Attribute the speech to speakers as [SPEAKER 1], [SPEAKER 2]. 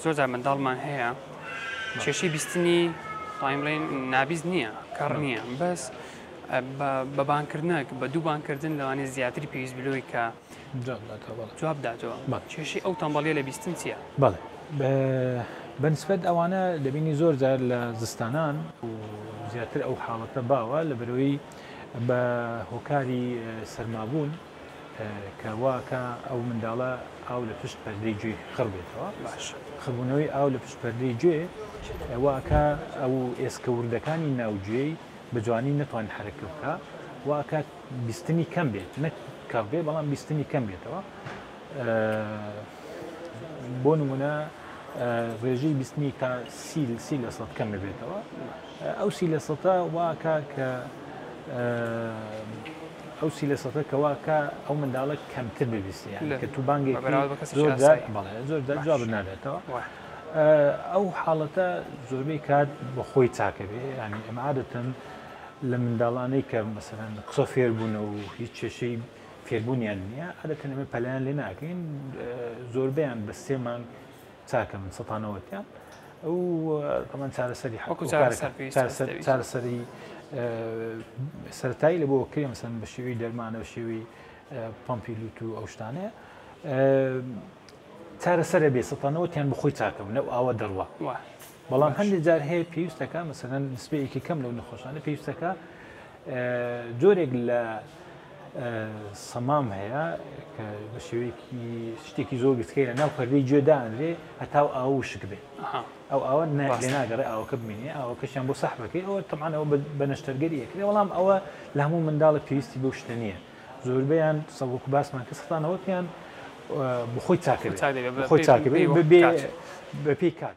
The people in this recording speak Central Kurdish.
[SPEAKER 1] زۆر جار منداڵمان هەیە کێشەی بیستنی تایم بڵێن نابیست نییە کەڕ نییە بەس بە بانکردنەک بە دوو بانکردن لەوانەیە زیاتری پێویست بلۆی کە جواب داتەوە کێشەی ئەو تەمبەڵیە لە بیستن چییە؟
[SPEAKER 2] بەڵێ بەنسبەت ئەوانە دەبینی زۆر جار لە زستانان و زیاتر ئەو حاڵەتە باوە لە بەرەوەی بە هۆکاری سەرمابوون کە واکە ئەو منداڵە ئاو لە پشت پەردەی گوێی خڕ بێتەوە
[SPEAKER 1] باش
[SPEAKER 2] خڕبوونەوەی ئاو لە پشت پەردەی گوێ واکە ئەو ئێسکە وردەکانی ناو گوێی بە جوانی نەتوانێت حەرەکە بکا واکە بیستنی کەم بێت نەک کەڕ بێ بەڵام بیستنی کەم بێتەوە بۆ نمونە ڕێژەی بیستنی تا 30% کەم بێتەوە ئەو 30% واکە کە ئەو 30% کە واکە ئەو منداڵە کەمتر ببیستێ یانی کە تو بانگێک زۆر بەڵێ زۆر جواب نادێتەوە ئەو حاڵەتە زۆربەی کات بە خۆی چاکە بێ ینی ئەمە عادەتەن لە منداڵانەی کە مەسەرەن قسە فێربوون و هیچ کێشەی فێربوونیان نییە عادەتەن ئەمە پەلیان لێ ناکەین زۆربەیان بە سێ مانگ چاکە من سەتانەوەتیان ئەو تەمان چارەسەری چارەسەری سەرەتایی لە بۆ کرێ مەسەن بە شێوەی دەرمانە بە شێوەی پمپی لوت و ئەو شتانەیە چارەسەرە بێ سەتانەوەتیان بخۆی چاکە لەو ئاوە دەڕوە بەڵام هەندێک جار هەیە پێویستەکە مەسەلەن نسبەیەکی کەم لەو نەخۆشانە پێویستەکە جۆرێک لە سەمام هەیە کە بە شێوەیەکی شتێکی زۆر گچکەی لە ناو پەردەی گوێ دانرێ هەتاو ئاو وشک بێ ئەو ئاوە لێ ناگەڕێ ئاوەکە بمێنێ ئاوەکەشیان بۆ سەحبەکەی ئەوە تەمان ئەوە بە نەشتەرگەری ئەکرێ بەڵام ئەوە لە هەموو منداڵە پێویستی بەو شتە نییە زۆربەیان سەوەکو باسمان کە سەتانەوەتیان بخۆی چاکە خۆی چاکە بێ بەپێی کات.